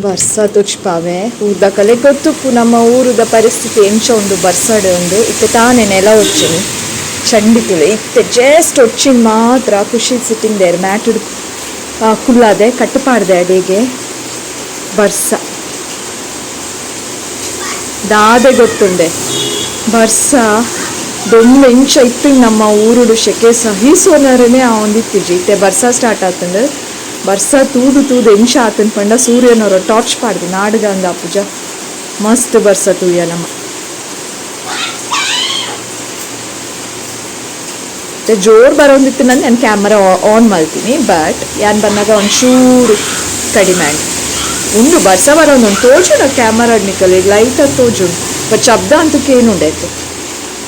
ಬರ್ಸ ತುಚ್ಪಾವೆ ಊರ್ದ ಗೊತ್ತುಪ್ಪು ನಮ್ಮ ಊರುದ ಪರಿಸ್ಥಿತಿ ಎಂಚ ಉಂಡು ಬರ್ಸಡ್ ಉಂಡು. ಇತ್ತೆ ತಾನೆ ನೆಲ ಒಚ್ಚಿನಿ ಚಂಡಿ ತುಲೆ ಇತ್ತೆ ಜಸ್ಟ್ ಒಚ್ಚಿನ ಮಾತ್ರ ಖುಷಿ ಸಿಟ್ಟಿಂಗ್ there mat ಕುಲ್ಲಾದೆ ಕಟ್ಟುಪಾಡ್ದೆ ಅಡಿಗೆ ಬರ್ಸ ದಾದೆ ಗೊತ್ತುಂಡೆ ಬರ್ಸ ದೊಂಬು ಎಂಚ ಇತ್ತು ನಮ್ಮ ಊರುಡು ಶೆಕೆ ಸಹಿಸೋನರನೇ ಒಂದಿತ್ತಿಜಿ. ಇತ್ತೆ ಬರ್ಸ ಸ್ಟಾರ್ಟ್ ಆತಂಡು. ಬರ್ಸ ತೂದು ತೂದು ಎಂಚ ಆತನ್ ಪಂಡ ಸೂರ್ಯನವರ ಟಾರ್ಚ್ ಪಾಡ್ದು ನಾಡುಗ ಅಂದ ಪೂಜ ಮಸ್ತ್ ಬರ್ಸ ತೂಯ ನಮ್ಮ. ಜೋರ್ ಬರೋಂದಿತ್ತು ನಾನು ಕ್ಯಾಮರಾ ಆನ್ ಮಲ್ತೀನಿ, ಬಟ್ ಯಾನ್ ಬಂದಾಗ ಒಂಚೂರು ಕಡಿಮೆ ಆಂಡ್. ಉಂಡು ಬರ್ಸ ಬರೋಂದು ತೋಜುಂಡು ಕ್ಯಾಮರಾ ನಿಕಲ್ ಈಗ ಲೈಟ್ ಅದು ತೋಜುಂಡು, ಬಟ್ ಶಬ್ದ ಅಂತೂ ಕೇನುಂಡಾಯ್ತು.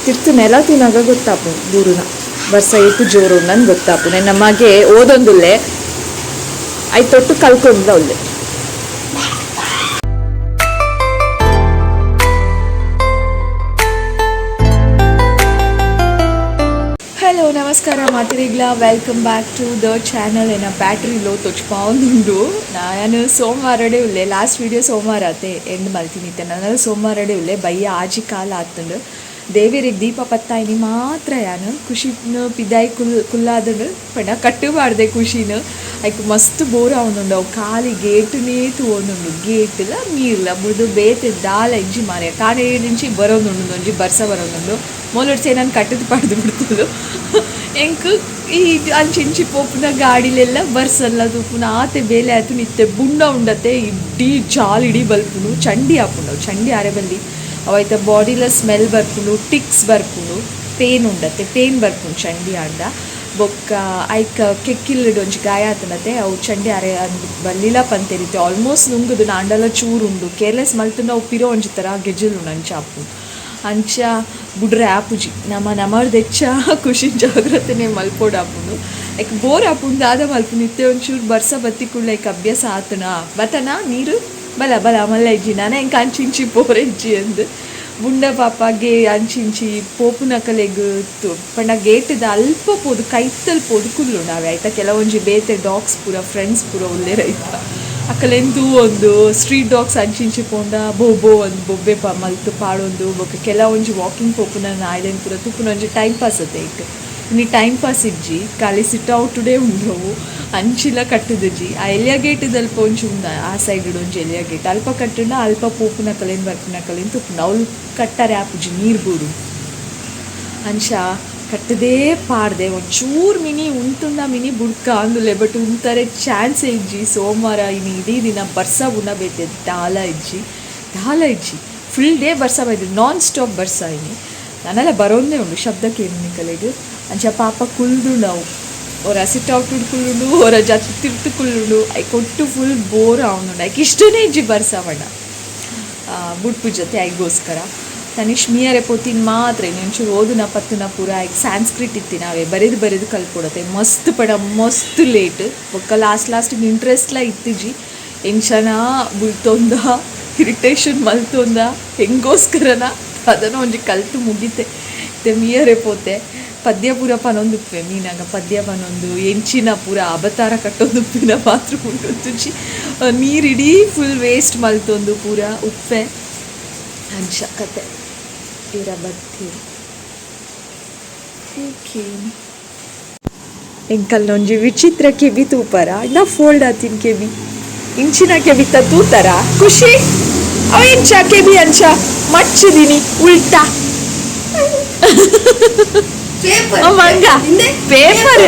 ತಿರ್ತು ನೆಲ ತಿನ್ನಾಗ ಗೊತ್ತಾಪು ಬೂರುನ ಬರ್ಸ ಏತು ಜೋರು ನನ್ ಗೊತ್ತಾಪು. ನನ್ನ ಮಗೆ ಓದೊಂದುಲ್ಲೆ I ತೊಟ್ಟು ಕಲ್ಕೊಂಡ್ಲ ಉಲ್ಲೆ. ಹಲೋ ನಮಸ್ಕಾರ ಮಾತಿರಿಗ್ಲ, welcome back to the channel. ಏನ ಬ್ಯಾಟ್ರಿ ಲೋ ತೊಚ್ಪಾವೊಂದುಂಡು. ನಾನು ಸೋಮವಾರಡೆ ಉಲ್ಲೆ, ಲಾಸ್ಟ್ ವೀಡಿಯೋ ಸೋಮವಾರ ಆತೆ ಎಂಡ್ ಮಲ್ತೀನಿ. ಇತ್ತೆ ನಾನು ಸೋಮವಾರಡೆ ಉಲ್ಲೆ, ಬಯ್ಯ ಆಜಿ ಕಾಲ ಆತುಂಡು. ದೇವೆರಿಗೆ ದೀಪ ಪತ್ತಾಯಿನಿ ಮಾತ್ರ ಯಾನು ಖುಷಿನ ಪಿದಾಯಿ ಕುಲ್ ಕುಲ್ಲಾದನು ಪಂಡ ಕಟ್ಟು ಪಾಡ್ದೆ ಖುಷಿನ. ಐಕ್ ಮಸ್ತ್ ಬೋರ್ ಆವೊಂದುಂಡು. ಅವು ಖಾಲಿ ಗೇಟುನೇ ತೂವೊಂದುಂಡು, ಗೇಟ್ಲ ನೀರ್ಲ ಬುಡ್ದು ಬೇತೆ ದಾಲ ಇಜ್ಜಿ ಮಾರ್ಯ. ಕಾಣೆ ಇಂಚಿ ಬರೋದುಂಡು, ಒಂಜಿ ಬರ್ಸ ಬರೋದುಂಡು. ಮೋಲೊಡ್ಚೆ ನಾನು ಕಟ್ಟದು ಪಾಡ್ದು ಬಿಡ್ತದು. ಎಂಕ್ ಈ ಅಂಚಿ ಇಂಚಿ ಪೋಪುನ ಗಾಡಿಲೆಲ್ಲ ಬರ್ಸಲ್ಲ ತೂಪುನ ಆತೆ ಬೇಲೆ ಆಯ್ತು. ನಿತ್ತೆ ಬುಂಡ ಉಂಡತೆ ಇಡೀ ಜಾಲ್ ಇಡೀ ಬಲ್ಪುಂಡು, ಚಂಡಿ ಆಪುಂಡು. ಚಂಡಿ ಆರೆ ಬಲ್ಲಿ ಅವು ಬಾಡಿಲ ಸ್ಮೆಲ್ ಬರ್ಪುಂಡು, ಟಿಕ್ಸ್ ಬರ್ಪುಂಡು, ಪೇನ್ ಉಂಡತೆ, ಪೇನ್ ಬರ್ಪುಂಡು ಚಂಡಿ ಆಂಡ. ಬೊಕ್ಕ ಐಕ್ ಕೆಕ್ಕಿಲ್ಡ್ ಒಂಜಿ ಗಾಯ ಆತನತೆ, ಅವು ಚಂಡಿ ಅರೆ ಅಂದ್ ಬಲ್ಲಿಲ ಪಂತೆರಿತೆ ಆಲ್ಮೋಸ್ಟ್ ನುಂಗುದು ನಾಂಡಲ ಚೂರು ಉಂಡು. ಕೇರ್ಲೆಸ್ ಮಲ್ತುಂಡ ಅವು ಪಿರ ಒಂಜಿ ಥರ ಗೆಜಲ್ ಉಂಡು, ಅಂಚ ಆಪುಂಡು. ಅಂಚ ಬುಡ್ರೆ ಆಪುಜಿ. ನಮ ನಮರ್ದೆಚ್ಚ ಖುಷಿ ಜಾಗ್ರತೆನೆ ಮಲ್ಪೊಡು ಆಪುಂಡು. ಲೈಕ್ ಬೋರ್ ಆಪುಂಡು, ದಾದ ಮಲ್ಪುಂಡು. ಇತ್ತೆ ಒಂಚೂರು ಬರ್ಸ ಬತ್ತಿ ಕೂಡ್ಲೆ ಲೈಕ್ ಅಭ್ಯಾಸ ಆತನ ಬತ್ತನ ನೀರು ಬಲ ಬಲ ಮಲ್ಲ ಇಜ್ಜಿ ನಾನ ಎಂಕ್ ಅಂಚಿ ಇಂಚಿ ಪೋರೆ ಇಜ್ಜಿ ಅಂದ್ ಬುಂಡ ಪಾಪ ಗೆ ಅಂಚಿ ಇಂಚಿ ಪೋಪುನಕಲೆಗ್ ಪಂಡ ಗೇಟ್ದ ಅಲ್ಪ ಪೋದು ಕೈತಲ್ ಪೋದು ಕುಲ್ಲುಂಡು ಅವೆ ಆಯ್ತಾ. ಕೆಲವೊಂಜಿ ಬೇತೆ ಡಾಗ್ಸ್ ಪೂರ ಫ್ರೆಂಡ್ಸ್ ಪೂರ ಉಲ್ಲೆರ್ ಐತ ಅಕಲೆನ್ ತೂವೊಂದು ಸ್ಟ್ರೀಟ್ ಡಾಗ್ಸ್ ಅಂಚಿ ಇಂಚಿ ಪೋಂಡ ಬೋ ಬೋ ಅಂದ್ ಬೊಬ್ಬೆ ಪ ಮಲ್ತ್ ಪಾಡೊಂದು. ಬೊಕ ಕೆಲವೊಂಜಿ ವಾಕಿಂಗ್ ಪೋಪುನ ನಾಯಿಲೆನ್ ಪೂರ ತೂಪುನ ಒಂಜಿ ಟೈಮ್ ಪಾಸ್ ಅತೆ ಐಕ್. ಇನಿ ಟೈಮ್ ಪಾಸ್ ಇಜ್ಜಿ, ಖಾಲಿ ಸಿಟ್ ಔಟುಡೇ ಉಂಡವು ಅಂಚಿಲ ಕಟ್ಟುದುಜಿ. ಆ ಎಲ್ಯ ಗೇಟ್ ದಲ್ಪ ಒಂಜಿ ಉಂಡು, ಆ ಸೈಡ್ ಒಂಜಿ ಎಲ್ಯ ಗೇಟ್ ಅಲ್ಪ ಕಟ್ಟುಂಡ ಅಲ್ಪ ಪೋಪುನಕಲೆನ್ ಬರ್ಪುನಕಲೆನ್ ತೂಪುಂಡು. ಅವ್ಲು ಕಟ್ಟರೆ ಆಪುಜಿ ನೀರು ಬೂರು. ಅಂಚ ಕಟ್ಟದೇ ಪಾಡ್ದೆ ಒಂಚೂರು ಮಿನಿ ಉಂತುಂಡ ಮಿನಿ ಬುಡ್ಕ ಅಂದುಲೆ, ಬಟ್ ಉಂತಾರೆ ಚಾನ್ಸ್ ಇಜ್ಜಿ. ಸೋಮವಾರ ಇನಿ ಇಡೀ ದಿನ ಬರ್ಸ ಬುಂಡ ಬೇತೆ ದಾಲ ಇಜ್ಜಿ, ದಾಲ ಇಜ್ಜಿ. ಫುಲ್ ಡೇ ಬರ್ಸ ಬೈದು, ನಾನ್ ಸ್ಟಾಪ್ ಬರ್ಸ ಇನಿ. ನಾನೆಲ್ಲ ಬರೋಂದೇ ಉಂಡು ಶಬ್ದಕ್ಕೆ ನಿಕಲೆಗ್. ಅಂಚ ಪಾಪ ಕುಲ್ದು ನಾವು ಒರ ಸಿಟ್ ಔಟ್ ಕುಲ್ಲುಂಡು, ಒರ ಜಾತಿ ತಿರ್ತು ಕುಲ್ಲುಂಡು. ಐಕ್ ಒಟ್ಟು ಫುಲ್ ಬೋರ್ ಆವೊಂದುಂಡು. ಐಕ್ ಇಷ್ಟನೇ ಇಜ್ಜಿ ಬರ್ಸ ಪಂಡ ಬುಡ್ಪು ಜೊತೆ ಐಗೋಸ್ಕರ ತನಿಷ್ ಮೀಯರೆ ಪೋತಿನ ಮಾತ್ರ ಒಂಚೂರು ಓದುನ ಪತ್ತುನ ಪೂರ. ಐಕ್ ಸ್ಯಾನ್ಸ್ಕ್ರಿಟ್ ಇತ್ತಿನ ಅವೇ ಬರೆದು ಬರೆದು ಕಲ್ಪೊಡತೆ ಮಸ್ತ್ ಪಡ ಮಸ್ತ್ ಲೇಟ್. ಬೊಕ್ಕ ಲಾಸ್ಟ್ ಲಾಸ್ಟಿಗೆ ಇಂಟ್ರೆಸ್ಟ್ಲ ಇತ್ತಿಜಿ. ಎಂಚನ ಬುಲ್ತೊಂದ ಇರಿಟೇಷನ್ ಮಲ್ತೊಂದ ಹೆಂಗೋಸ್ಕರನ ಅದನ್ನ ಒಂಜಿ ಕಲ್ತು ಮುಗಿತೆ. ಇತ್ತೆ ಮೀಯರೆ ಪೋತೆ ಪದ್ಯ ಪೂರ ಪನೊಂದುಪ್ಪೆ ಮೀನಾಗ ಪದ್ಯ ಪನೊಂದು ಎಂಚಿನ ಪೂರ ಅಬತಾರ ಕಟ್ಟೊಂದುಪ್ಪಿನ ಮಾತ್ರ ಗೊತ್ತುಜಿ. ನೀರಿಡೀ ಫುಲ್ ವೇಸ್ಟ್ ಮಲ್ತೊಂದು ಪೂರ ಉಪ್ಪೆ. ಅಂಚ ಕತೆ ಇರ ಬತ್ತಿ ಓಕೆ. ಎಂಕಲ್ನೊಂಜಿ ವಿಚಿತ್ರ ಕೆಬಿ ತೂಪರ ನಾ ಫೋಲ್ಡ್ ಆತಿನ ಕೆಬಿ ಇಂಚಿನ ಕೆಬಿತ ತೂತರ ಖುಷಿ ಅವ ಎಂಚ ಕೆಬಿ ಅಂಚ ಮಚ್ಚಿದಿನಿ ಉಲ್ಟಾ ಮಂಗ ಪೇಪರ್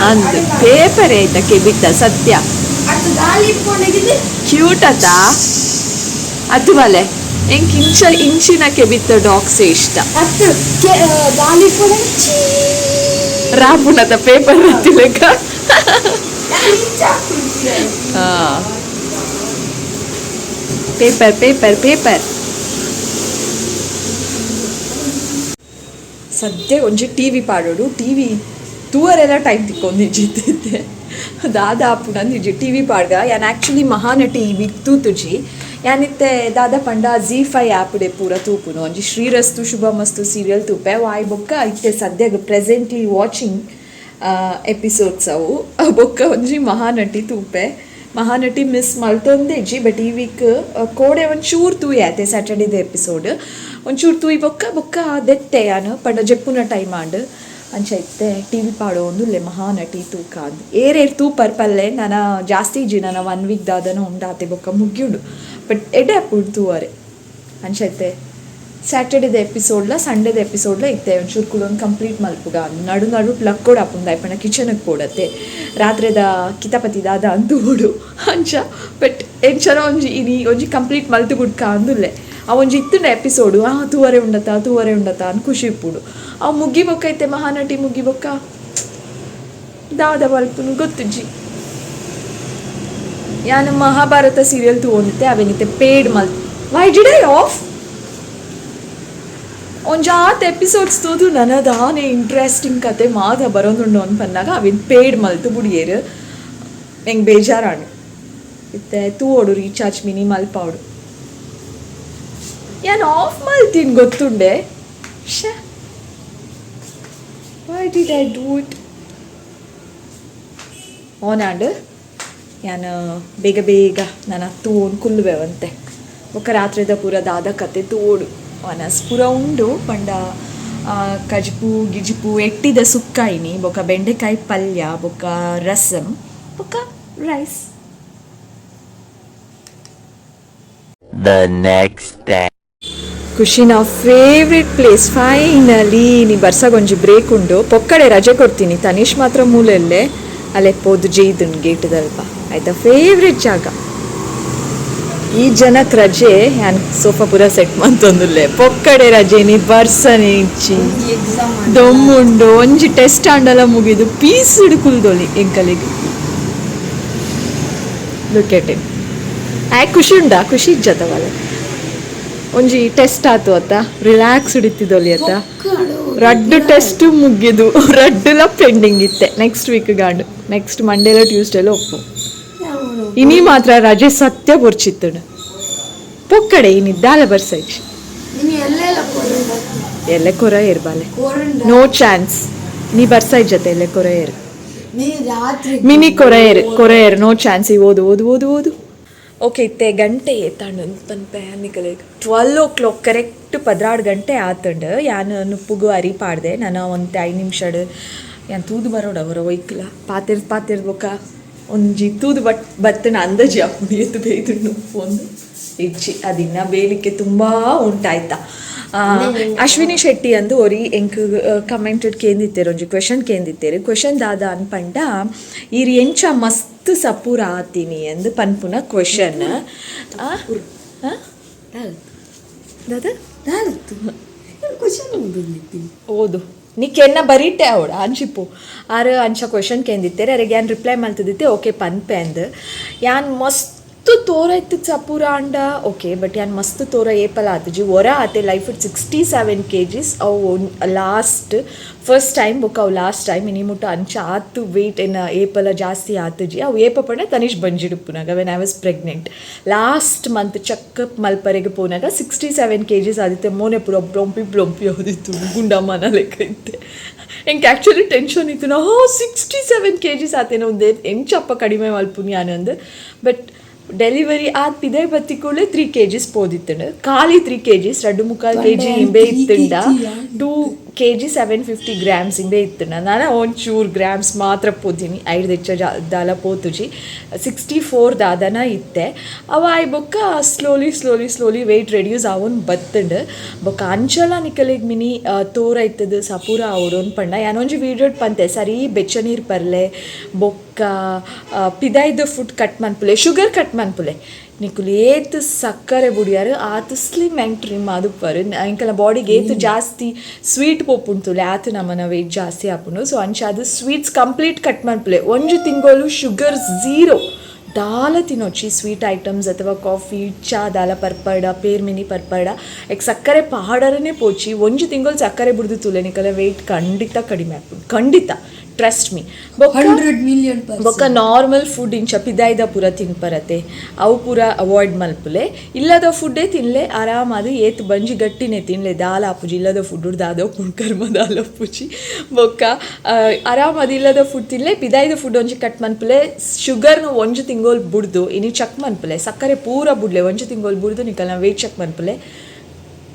ಅಂದ್ ಪೇಪರ್ ಆಯ್ತಾ ಕೆಬಿತ ಸತ್ಯ ಕ್ಯೂಟ್ ಅತ ಅದು ಬಲೆ. ಎಂಕ್ ಇಂಚ ಇಂಚಿನ ಕೆಬಿತ್ತ ಡಾಗ್ಸ್ ಇಷ್ಟ. ರಾಪುನತ ಪೇಪರ್ ಲೆಕ್ಕ. Paper paper paper. ಸದ್ಯ ಒಂಜಿ ಟಿ ವಿ ಪಾಡೋಡು. ಟಿ ವಿ ತೂವರೆಲ್ಲ ಟೈಮ್ ತಿಕ್ಕೊಂದಿಜ್ಜಿತ್ತೆ ದಾದ ಆಪುಂಡು ಟಿ ವಿ ಪಾಡ್ಗ. ಯಾನ್ ಆ್ಯಕ್ಚುಲಿ ಮಹಾನಟಿ ಈ ವೀಕ್ ತೂತುಜಿ. ಯಾನಿತ್ತೆ ದಾದ ಪಂಡ ಜೀ ಫೈ ಆ್ಯಪ್ ಪೂರ ತೂಪುನು. ಒಂಜಿ ಶ್ರೀರಸ್ತು ಶುಭಮಸ್ತು ಸೀರಿಯಲ್ ತೂಪೆ ವಾಯ್ ಬೊಕ್ಕ ಇತ್ತೆ ಸದ್ಯಗ್ ಪ್ರೆಸೆಂಟ್ಲಿ ವಾಚಿಂಗ್ ಎಪಿಸೋಡ್ಸ್ ಅವು. ಬೊಕ್ಕ ಒಂಜಿ ಮಹಾನಟಿ ತೂಪೆ. ಮಹಾನಟಿ ಮಿಸ್ ಮಲ್ತೊಂದಿಜ್ಜಿ. ಬಟ್ ಈ ವೀಕ್ ಕೋಡೆ ಒಂಚೂರು ತೂಯೆ ಆತೆ, ಸ್ಯಾಟರ್ಡೇದ ಎಪಿಸೋಡ್ ಒಂಚೂರು ತೂಯಿ ಬೊಕ್ಕ ಬೊಕ್ಕ ದೆತ್ತೆ ಯಾನು ಪಂಡ ಜೆಪ್ಪುನ ಟೈಮ್ ಆಂಡ್. ಅಂಚ ಇತ್ತೆ ಟಿವಿ ಪಾಡೊಂದುಲ್ಲೆ ಮಹಾನಟಿ ತೂಕ ಅಂದ್. ಏರೇರ್ ತೂಪರ್ ಪಲ್ಲೆ. ನನ ಜಾಸ್ತಿ ಇಜ್ಜಿ, ನನ ಒನ್ ವೀಕ್ ದಾದನ ಉಂಡಾತೆ, ಬೊಕ್ಕ ಮುಗಿಯುಂಡು. ಬಟ್ ಎಡ್ಡೆ ಆಪುಂಡು ತೂವರೆ. ಅಂಚ ಇತ್ತೆ ಸ್ಯಾಟರ್ಡೇದ ಎಪಿಸೋಡ್ಲ ಸಂಡೇದ ಎಪಿಸೋಡ್ಲ ಇತ್ತೆ ಒಂಚೂರು ಕುಲೊಂದು ಕಂಪ್ಲೀಟ್ ಮಲ್ಪುಗ. ನಡು ನಡು ಲಕ್ಕೋಡು ಆಪುಂಡು, ದಾಯೆ ಕಿಚನ್ಗೆ ಪೋಡತ್ತೆ, ರಾತ್ರೆದ ಕಿತಾಪತಿ ದಾದ ಅಂದು ಅಂಚ. ಬಟ್ ಎಂಚನ ಒಂಜಿ ಇನಿ ಒಂಜಿ ಕಂಪ್ಲೀಟ್ ಮಲ್ತು ಬುಡ್ಕ ಅಂದುಲ್ಲೆ. ಆ ಒಂಜಿ ಇತ್ತುಂಡ ಎಪಿಸೋಡು ಆ ತೂವರೆ ಉಂಡತ ತೂವರೆ ಉಂಡತ ಅನ್ ಖುಷಿ ಇಪ್ಪುಂಡು. ಅವು ಮುಗ್ಗಿ ಬೊಕ್ಕ ಇತ್ತೆ ಮಹಾನಟಿ ಮುಗ್ಗಿ ಬೊಕ್ಕ ದಾದ ಮಲ್ಪುನು ಗೊತ್ತುಜ್ಜಿ. ಯಾನ್ ಮಹಾಭಾರತ ಸೀರಿಯಲ್ ತೂವೊಂದಿತ್ತೆ, ಅವೇನಿತ್ತೆ ಪೇಡ್ ಮಲ್. Why did I of? ಒಂಜಾತ್ ಎಪಿಸೋಡ್ಸ್ ತೂದು ನನ ದಾನೆ ಇಂಟ್ರೆಸ್ಟಿಂಗ್ ಕತೆ ಮಾತ ಬರೋದುಂಡು ಅನ್ಪನ್ನಾಗ ಅವಿನ್ ಪೇಡ್ ಮಲ್ತು ಬುಡಿಯೇರು. ಎಂಕ್ ಬೇಜಾರಾಂಡ್. ಇತ್ತೆ ತೂವೊಡು, ರೀಚಾರ್ಜ್ ಮಿನಿ ಮಲ್ಪಾವೊಡು. ಯಾನ್ ಆಫ್ ಮಲ್ತೀನಿ ಗೊತ್ತುಂಡೆ. ಶ್ಯಾ, why did I do it? On and ಯಾನ್ ಬೇಗ ಬೇಗ ನನ್ನ ತೂವೊಂದು ಕುಲ್ಲುವೆ ಒಂತೆ. ಬೊಕ್ಕ ರಾತ್ರಿದ ಪೂರ ದಾದ ಕತೆ ತೂವೊಡು. ವನಸ್ ಪೂರ ಉಂಡು ಪಂಡ ಕಜಿಪು ಗಿಜಿಪು, ಎಟ್ಟಿದ ಸುಕ್ಕಾಯಿನಿ, ಬೊಕ್ಕ ಬೆಂಡೆಕಾಯಿ ಪಲ್ಯ, ಬೊಕ್ಕ ರಸಂ, ಬೊಕ್ಕ ರೈಸ್. The next day. ಖುಷಿನ ಫೇವ್ರೆಟ್ ಪ್ಲೇಸ್ ಫೈನಲಿ. ನೀ ಬರ್ಸಾಗ ಒಂಜಿ ಬ್ರೇಕ್ ಉಂಡು, ಪೊಕ್ಕಡೆ ರಜೆ ಕೊಡ್ತೀನಿ. ತನಿಷ್ ಮಾತ್ರ ಮೂಲಲ್ಲೇ ಅಲ್ಲೇ ಪೋದು ಜೈದುನ್ ಗೇಟ್ದಲ್ಪ ಆಯ್ತಾ. ಫೇವ್ರೆಟ್ ಜಾಗ. ಈ ಜನಕ್ ರಜೆ, ಯಾನ್ ಸೋಫಾ ಪೂರ ಸೆಟ್ ಮಂತೊಂದುಲ್ಲೆ. ಪೊಕ್ಕಡೆ ರಜೆ ನೀ, ಬರ್ಸನೆ ಇಚ್ಚಿ, ದಮ್ಮುಂಡು, ಒಂಜಿ ಟೆಸ್ಟ್ ಆಂಡಲ ಮುಗಿದು ಪೀಸ್ ಕುಲ್ದೊಲಿ ಎಂಕಲಿಗ್. Look at him. ಆಯ್ ಖುಷಿ ಉಂಡಾ? ಖುಷಿ ಇಜ್ಜತವಲ್ಲ? ಒಂಜಿ ಟೆಸ್ಟ್ ಆತು ಅತ್ತ, ರಿಲ್ಯಾಕ್ಸ್ ಹಿಡಿತಿದ್ದೊಲಿ ಅತ್ತ. ರಡ್ಡು ಟೆಸ್ಟ್ ಮುಗಿದು ರಡ್ಡುಲ ಪೆಂಡಿಂಗ್ ಇತ್ತೆ. ನೆಕ್ಸ್ಟ್ ವೀಕ್ ಗಾಂಡು, ನೆಕ್ಸ್ಟ್ ಮಂಡೇಲ ಟ್ಯೂಸ್ಡೇಲ ಒಪ್ಪು. ಇನಿ ಮಾತ್ರ ರಜೆ ಸತ್ಯ ಬೊರ್ಚಿತ್ತುಂಡು. ಪೊಕ್ಕಡೆ ಇನಿ ದಾಲ ಬರ್ಸೈಚ್. ಎಲ್ಲೆ ಕೊರ ಇರ್ಬಾಲೆ, ನೋ ಚಾನ್ಸ್. ನೀ ಬರ್ಸೈ ಜೊತೆ ಎಲ್ಲೆ ಕೊರ ಏರು. ಮಿನಿ ಕೊರೆಯರ್ ಕೊರೆಯರ್, ನೋ ಚಾನ್ಸ್. ಈ ಓದು ಓದು ಓದು ಓದು. ಓಕೆ, ಇತ್ತೆ ಗಂಟೆ ಏತಾಂಡು ಪನ್ಪೆ ನಿಕಲೆಗ್? 12 ಓ ಕ್ಲಾಕ್ ಕರೆಕ್ಟ್, 12 ಗಂಟೆ ಆತಂಡು. ಯಾನ್ ನುಪ್ಪುಗು ಅರಿ ಪಾಡ್ದೆ. ನಾನು ಒಂತೆ 5 ನಿಮಿಷಡ್ ಯಾನ್ ತೂದು ಬರೋಡು ಅವರ ಒಯ್ಕ್ಲ. ಪಾತೆರ್ದು ಪಾತೆರ್ದು ಬೊಕ್ಕ ಒಂಜಿ ತೂದು ಬಟ್ ಬತ್ತನ ಅಂದಾಜಿ ಆಪುಂಡು ಏತು ಬೇಯ್ದುಂಡು ನುಪ್ಪು ಒಂದು ಇಜ್ಜಿ. ಅದಿನ್ನ ಬೇಲಿಕ್ಕೆ ತುಂಬ ಉಂಟಾಯ್ತಾ. ಅಶ್ವಿನಿ ಶೆಟ್ಟಿ ಅಂದು ಒರಿ ಎಂಕ್ ಕಮೆಂಟೆಡ್ ಕೇಂದಿತ್ತೇರು, ಒಂಜಿ ಕ್ವೆಶನ್ ಕೇಂದಿತ್ತೇರು. ಕ್ವೆಶನ್ ದಾದ ಅನ್ಪಂಡ, ಈರ್ ಎಂಚ ಮಸ್ತ್ ಸಪೂರ ಆತೀನಿ ಅಂದ್ ಪನ್ಪುನ ಕ್ವೆಶನ್. ದಾದ? ಓದು ನಿಕ್ಕೆನ್ನ ಬರೀಟೆ ಅವಳು ಅಂಚಿಪ್ಪು ಆರು ಅಂಚ ಕ್ವೆಶನ್ ಕೇಂದಿತ್ತೇರೆ. ಅರೆಗೆ ಯಾನ್ ರಿಪ್ಲೈ ಮಲ್ತದಿತ್ತೆ, ಓಕೆ ಪನ್ಪೆ ಅಂದ್. ಯಾನ್ ಮಸ್ತ್ ತೋರ ಇತ್ತು ಸಪೂರ ಅಂಡ ಓಕೆ, ಬಟ್ ಯಾನ್ ಮಸ್ತ್ ತೋರ ಏಪಲ ಆತುಜಿ. ಒರ ಆತೆ ಲೈಫ್ 67 ಕೆಜಿಸ್. ಅವು ಲಾಸ್ಟ್ ಫಸ್ಟ್ ಟೈಮ್ ಬೊಕ್ಕ ಅವು ಲಾಸ್ಟ್ ಟೈಮ್. ಇನಿ ಮುಟ್ಟ ಅಂಚ ಆತು ವೆಯ್ಟ್ ಎನ್ನ ಏಪಲ ಜಾಸ್ತಿ ಆತುಜಿ. ಅವು ಏಪ ಪಂಡ ತನಿಷ್ ಬಂಜಿಡುಪ್ಪುನಾಗ, when I was pregnant, last month checkup ಮಲ್ಪರೆಗೆ ಪೋನಾಗ 67 ಕೆಜಿಸ್ ಆದಿತ್ತೆ. ಮೋನೆ ಪೂರ ಬ್ಲೊಂಪಿ ಬ್ಲೊಂಪಿ ಆದಿತ್ತು, ಗುಂಡಮ್ಮನ ಲೆಕ್ಕ ಇತ್ತೆ. ಎಂಕ್ ಆ್ಯಕ್ಚುಲಿ ಟೆನ್ಷನ್ ಇತ್ತು, ನಾ 67 ಕೆಜಿಸ್ ಆತೇನೋ ಒಂದೇ, ಎಂಚಪ್ಪ ಕಡಿಮೆ ಮಲ್ಪುನಿ ಅಂದ್. ಬಟ್ ಡೆಲಿವರಿ ಆದ್ ಪಿದೈ ಬತ್ತಿಕೂಡ್ಲೆ 3 ಕೆಜಿಸ್ ಪೋದಿತ್ತುಂಡು. ಖಾಲಿ 3 ಕೆಜಿಸ್, 2.75 ಕೆಜಿ ಇಂಬೆ ಇತ್ತುಂಡ, 2 ಕೆಜಿ 750 ಗ್ರಾಮ್ಸ್ ಇಂಬೆ ಇತ್ತುಂಡ. ನಾನು ಒಂಚೂರು ಗ್ರಾಮ್ಸ್ ಮಾತ್ರ ಪೋತೀನಿ, ಐದು ಹೆಚ್ಚ ದಾಲ ಪೋತುಜಿ. 64 ದಾದನ ಇತ್ತೆ. ಅವ ಆಯ್ ಬೊಕ್ಕ slowly slowly slowly weight reduce ಆವೊಂದು ಬತ್ತುಂಡು. ಬೊಕ್ಕ ಅಂಚಲ ನಿಕಲೆಗ್ ಮಿನಿ ತೋರ ಇತ್ತದು ಸಪೂರ ಆವೊಡು ಪಂಡ, ಯಾನೊಂಜಿ ವೀಡಿಯೋಡ್ ಪಂತೆ, ಸರಿ ಬೆಚ್ಚ ನೀರು ಪರ್ಲೆ, ಬೊಕ್ಕ ಪಿದಾಯ್ದ ಫುಡ್ ಕಟ್ ಮನ್ಪುಲೆ, ಶುಗರ್ ಕಟ್ ಮನ್ಪುಲೆ. ನಿಕುಲು ಏತ್ ಸಕ್ಕರೆ ಬುಡಿಯಾರು ಆತ್ ಸ್ಲಿಮ್ ಆ್ಯಂಡ್ ಟ್ರಿಮ್ ಆದುಪ್ಪರು. ಎಂಕಲ್ನ ಬಾಡಿಗೆ ಏತ್ ಜಾಸ್ತಿ ಸ್ವೀಟ್ ಪೋಪುಂತುಲೆ ಆತ್ ನಮನ ವೆಯ್ಟ್ ಜಾಸ್ತಿ ಆಪುಂಡು. ಸೊ ಅಂಚ ಅದು ಸ್ವೀಟ್ಸ್ ಕಂಪ್ಲೀಟ್ ಕಟ್ ಮನ್ಪುಲೆ. ಒಂಜಿ ತಿಂಗಳು ಶುಗರ್ ಝೀರೋ, ದಾಲ ತಿನ್ನೊಚ್ಚಿ ಸ್ವೀಟ್ ಐಟಮ್ಸ್ ಅಥವಾ ಕಾಫಿ ಚಾ ದಾಲ ಪರ್ಪಡ, ಪೇರ್ ಮಿನಿ ಪರ್ಪಡ, ಎಕ್ ಸಕ್ಕರೆ ಪಾಡರನೇ ಪೋಚಿ. ಒಂಜಿ ತಿಂಗಳು ಸಕ್ಕರೆ ಬುಡ್ದು ತುಲೆ, ನಿಕಲ ವೆಯ್ಟ್ ಖಂಡಿತ ಕಡಿಮೆ ಆಪುಂಡು, ಖಂಡಿತ. Trust me. ಬೊಕ್ಕ 100 ಮಿಲಿಯನ್. ಬೊಕ್ಕ ನಾರ್ಮಲ್ ಫುಡ್ ಇಂಚ ಪಿದಾಯ್ದ ಪೂರ ತಿನ್ಪರತೆ, ಅವು ಪೂರ ಅವಾಯ್ಡ್ ಮಲ್ಪುಲೆ. ಇಲ್ಲದ ಫುಡ್ಡೇ ತಿನ್ಲೆ ಆರಾಮಾದ್. ಏತ್ ಬಂಜಿ ಗಟ್ಟಿನೇ ತಿನ್ಲೆ, ದಾಲ ಆಪುಜಿ. ಇಲ್ಲದ ಫುಡ್ ದಾದ ಉಪ್ಪುಂಡು ಕರ್ಮ, ದಾಲ ಉಪ್ಪುಜಿ. ಬೊಕ್ಕ ಆರಾಮಾದ್ ಇಲ್ಲದ ಫುಡ್ ತಿನ್ಲೆ. ಪಿದಾಯ್ದ ಫುಡ್ ಒಂಜಿ ಕಟ್ ಮನ್ಪುಲೆ. ಶುಗರ್ನ ಒಂಜಿ ತಿಂಗೊಲ್ ಬುಡ್ದು ಇನಿ ಚೆಕ್ ಮನ್ಪುಲೆ. ಸಕ್ಕರೆ ಪೂರ ಬುಡ್ಲೆ, ಒಂಜಿ ತಿಂಗೊಲ್ ಬುಡ್ದು ನಿಕಲ್ನ ವೇಟ್ ಚೆಕ್ ಮನ್ಪುಲೆ,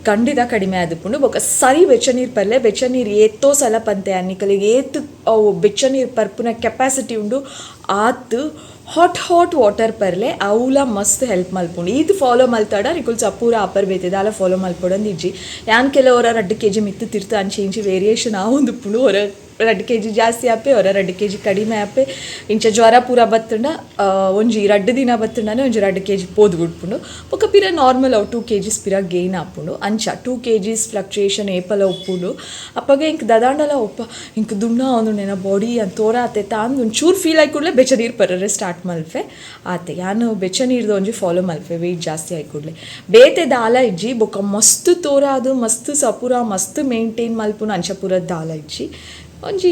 ಖಂಡಿತ ಕಡಿಮೆ ಆದಿಪ್ಪುಂಡು. ಬೊಕ್ಕ ಸರಿ ಬೆಚ್ಚ ನೀರು ಪರ್ಲೆ. ಬೆಚ್ಚ ನೀರು ಏತೋ ಸಲ ಪಂತೆ ನಿಕಲಿಗೆ, ಏತ್ ಅವು ಬೆಚ್ಚ ನೀರು ಪರ್ಪುನ ಕೆಪಾಸಿಟಿ ಉಂಡು ಆತ್ ಹಾಟ್ ಹಾಟ್ ವಾಟರ್ ಪರ್ಲೆ. ಅವುಲ ಮಸ್ತ್ ಹೆಲ್ಪ್ ಮಲ್ಪುಂಡು. ಈತ್ ಫಾಲೋ ಮಲ್ತಾಡ ನಿಕುಲು ಸಪೂರ ಆಪರ್. ಬೇತೆ ದಾಲ ಫಾಲೋ ಮಲ್ಪೊಡಂದು ಇಜ್ಜಿ. ಯಾನ್ ಕೆಲವರ 2 ಕೆಜಿ ಮಿತ್ತು ತಿರ್ತು ಅಂಚೆ ಇಂಚೆ ವೇರಿಯೇಷನ್ ಆವೊಂದುಪ್ಪುಂಡು. ಹೊರ 2 ಕೆಜಿ ಜಾಸ್ತಿ ಆಪೆ, ಹೊರ 2 ಕೆಜಿ ಕಡಿಮೆ ಆಪೆ. ಇಂಚ ಜ್ವರ ಪೂರ ಬತ್ತುಂಡ ಒಂಜಿ 2 ದಿನ ಬತ್ತುಂಡನೆ ಒಂಜಿ 2 ಕೆಜಿ ಪೋದು ಬಿಡ್ಪುಂಡು. ಬೊಕ್ಕ ಪಿರ ನಾರ್ಮಲ್ ಅವು 2 ಕೆಜಿಸ್ ಪಿರ ಗೇನ್ ಆಪುಂಡು. ಅಂಚ 2 ಕೆಜಿಸ್ ಫ್ಲಕ್ಚುಯೇಷನ್ ಏಪಲ ಉಪ್ಪುಂಡು. ಅಪ್ಪಗ ಇಂಕ್ ದದಾಂಡಲ ಒಪ್ಪ ಇಂಕ್ ದುಣ್ಣ ಒಂದು ನೆನ ಬಾಡಿ ಅಂತ ತೋರ ಆತೆ ತಾಂದು ಒಂಚೂರು ಫೀಲ್ ಆಗಿ ಕೂಡಲೇ ಬೆಚ್ಚ ನೀರು ಪರ್ರೆ ಸ್ಟಾರ್ಟ್ ಮಲ್ಪೆ ಆತೆ. ಯಾನು ಬೆಚ್ಚ ನೀರ್ದು ಒಂಜಿ ಫಾಲೋ ಮಲ್ಪೆ ವೆಯ್ಟ್ ಜಾಸ್ತಿ ಆಗಿ ಕೂಡಲೇ. ಬೇತೆ ದಾಲ ಇಜ್ಜಿ. ಬೊಕ್ಕ ಮಸ್ತ್ ತೋರ ಅದು ಮಸ್ತ್ ಸಪುರ ಮಸ್ತ್ ಮೇಂಟೈನ್ ಮಲ್ಪುನ ಅಂಚ ಪೂರ ದಾಲ ಇಜ್ಜಿ. ಒಂಜಿ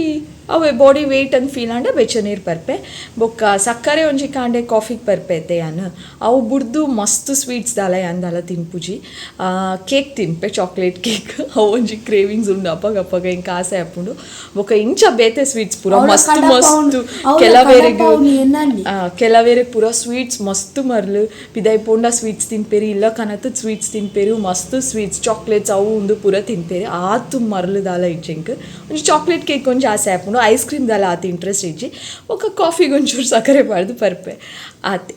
ಅವೇ ಬಾಡಿ ವೆಯ್ಟ್ ಅಂತ ಫೀಲ್ ಆಂಡ ಬೆಚ್ಚ ನೀರು ಪರ್ಪೆ. ಬೊಕ್ಕ ಸಕ್ಕರೆ ಒಂಜಿ ಕಾಂಡೆ ಕಾಫಿಗೆ ಪರ್ಪೆತೆ ಯಾನ್. ಅವು ಬುಡ್ದು ಮಸ್ತ್ ಸ್ವೀಟ್ಸ್ ದಾಲ ಯಾನ್ ದಾಲ ತಿನ್ಪುಜಿ. ಕೇಕ್ ತಿನ್ಪೆ, ಚಾಕ್ಲೇಟ್ ಕೇಕ್. ಅವು ಒಂಜಿ ಕ್ರೇವಿಂಗ್ಸ್ ಉಂಡು ಅಪ್ಪಗ ಅಪ್ಪಗ, ಇಂಕ ಆಸೆ ಆಪುಂಡು. ಬೊಕ್ಕ ಇಂಚ ಬೇತೆ ಸ್ವೀಟ್ಸ್ ಪೂರ ಮಸ್ತ್ ಮಸ್ತ್ ಕೆಲವೇರಿಗೆ ಕೆಲವೇರಿಗೆ ಪೂರ ಸ್ವೀಟ್ಸ್ ಮಸ್ತ್ ಮರ್ಲು. ಪಿದಾಯಿ ಪೋಂಡ ಸ್ವೀಟ್ಸ್ ತಿನ್ಪೇರು, ಇಲ್ಲ ಕನತ್ ಸ್ವೀಟ್ಸ್ ತಿನ್ಪೇರು. ಮಸ್ತ್ ಸ್ವೀಟ್ಸ್, ಚಾಕ್ಲೇಟ್ಸ್ ಅವು ಉಂದು ಪೂರ ತಿನ್ಪೇರು. ಆತು ಮರ್ಲು ದಾಲ ಇಜ್ಜಿ ಎಂಕ್. ಒಂಜಿ ಚಾಕ್ಲೇಟ್ ಕೇಕ್ ಒಂಜಿ ಆಸೆ ಆಪುಂಡು. ಐಸ್ ಕ್ರೀಮ್ ದಾಲ ಆತು ಇಂಟ್ರೆಸ್ಟ್ ಇಜ್ಜಿ. ಬೊಕ್ಕ ಕಾಫಿಗೆ ಒಂಚೂರು ಸಕ್ಕರೆ ಪಾಡ್ದು ಪರ್ಪೆ ಆತೆ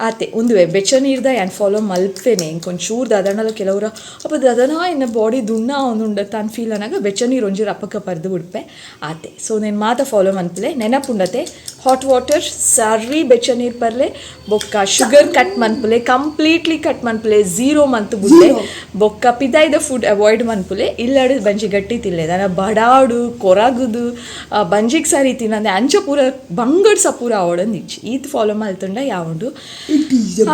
ಆತೆ. ಉಂದುವೆ ಬೆಚ್ಚ ನೀರ್ದ ಯಾನ್ ಫಾಲೋ ಮಲ್ಪೇನೆ. ಇಂಕ್ ಒಂಚೂರು ದಾದಾಂಡಲ ಕೆಲವ್ರ ಅಪ್ಪ ದಾದನ ಎನ್ನ ಬಾಡಿ ದುಣ್ಣ ಒಂದುಂಡ ತಾನು ಫೀಲ್ ಅನ್ನಾಗ ಬೆಚ್ಚ ನೀರು ಒಂಜಿ ರಪ್ಪಕ್ಕ ಪರ್ದು ಬಿಡ್ಪೆ ಆತೆ. ಸೊ నేను ಮಾತ ಫಾಲೋ ಮನ್ಪಲೆ. ನೆನಪುಂಡತೆ? ಹಾಟ್ ವಾಟರ್, ಸರಿ ಬೆಚ್ಚ ನೀರು ಪರ್ಲೆ. ಬೊಕ್ಕ ಶುಗರ್ ಕಟ್ ಮನ್ಪುಲೆ, ಕಂಪ್ಲೀಟ್ಲಿ ಕಟ್ ಮನ್ಪುಲೆ, ಝೀರೋ ಮಂತ್ ಬುಡ್ಲೆ. ಬೊಕ್ಕ ಪಿದಾಯ್ದ ಫುಡ್ ಅವಾಯ್ಡ್ ಮನ್ಪುಲೆ. ಇಲ್ಲಡು ಬಂಜಿ ಗಟ್ಟಿ ತಿನ್ಲೆ. ದಾನ ಬಡಾಡು ಕೊರಗುದು ಬಂಜಿಗೆ ಸರಿ ತಿನ್ನಂದೆ ಅಂಚ ಪೂರ ಬಂಗಡ್ ಸಪೂರ ಆವಡಂದು ಇಜ್ಜಿ. ಈತ್ ಫಾಲೋ ಮಲ್ತುಂಡ ಯಾವುಂಡು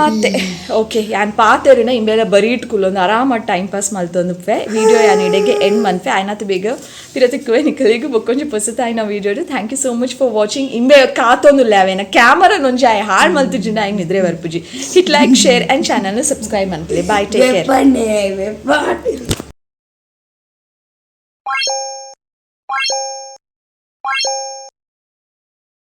ಆತೆ. ಓಕೆ, ಯಾನ್ ಪಾತೆರಿನ ಇಂಬೆಲ್ಲ ಬರೀ ಇಟ್ಕುಲ್ಲೊಂದು ಆರಾಮಾಗಿ ಟೈಮ್ ಪಾಸ್ ಮಲ್ತೊಂದುಪ್ಪೆ. ವಿಡಿಯೋ ಯಾನ್ ಇಡೆಗೆ ಎಂಡ್ ಮನ್ಪೆ. ಆಯ್ನಾತ್ ಬೇಗ ಪಿರ ತಿಕ್ಕುವೆ ನಿಕಲಿಗ್ ಬೊಕ್ಕೊಂಜಿ ಪೊಸತಾಯಿನ video. Thank you so much for watching. ಇಂಬೆ ಕಾತೊಂದುಲ್ಲೆ ಅವೇನ ಕ್ಯಾಮರಾ ಒಂಜಿ ಆಯ್ ಹಾಳು ಮಲ್ತಿಜಿಂಡ ಆಯ್ ನಿದ್ರೆ ಬರ್ಪುಜಿ. Hit like, share and channel subscribe ಮನ್ಪುಲೆ. Bye, take care. ವೆಪ್ಪನೆ ವೆಪ್ಪ.